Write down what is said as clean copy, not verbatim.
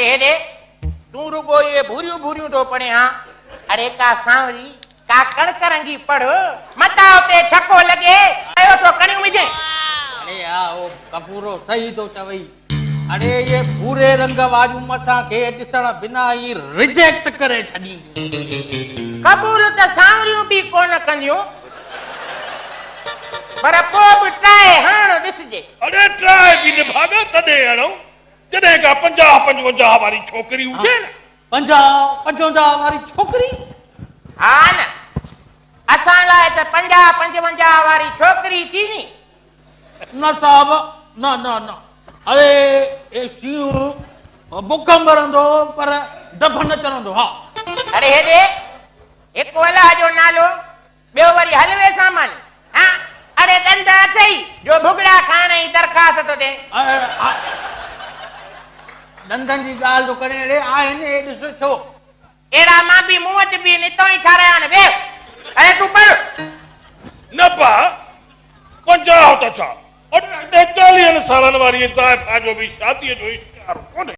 अड़े हेॾे तूं रुगो इहे भूरियूं भूरियूं थो पढ़े हा। अड़े का सांवरी का कणक रंगी पढ़, मतां उते छको लॻे, आयो थो कणियूं विझे। अड़े हा, ओ कपूरो सही थो चवई। अड़े इहे भूरे रंग वारियूं असांखे ॾिसण बिना ई रिजेक्ट करे छॾींदियूं। क़बूल त सांवरियूं बि कोन कंदियूं, पर पोइ बि ट्राई हणण ॾिसजे। अड़े ट्राई बि निभागा तॾहिं हणूं जॾहिं का 50 55 वारी छोकिरी हुजे न। 50 55 वारी छोकिरी? हा न, असां लाइ त 50 55 वारी छोकिरी थी नी। न साहब, न न न। अरे ए शींहं बुख मरंदो पर डभ न चढ़ंदो। हा। अरे हेॾे हिकु अलाह जो नालो, ॿियो वरी हलवे सामान। हा, अरे ॾंद अथई जो भुगड़ा खाइण जी दरख़्वास्त थो ॾे। ॾंदनि जी ॻाल्हि थो करे। अड़े आहिनि, हे ॾिस छो। अहिड़ा मां बि मूं वटि बि आहिनि, हितां ई ठाराया आहिनि। वेह, अरे तूं पढ़। न पा, 50 त छा, अड़े 43 सालनि वारी ज़ाइफ़ा जो बि शादीअ जो इश्तिहार कोन्हे।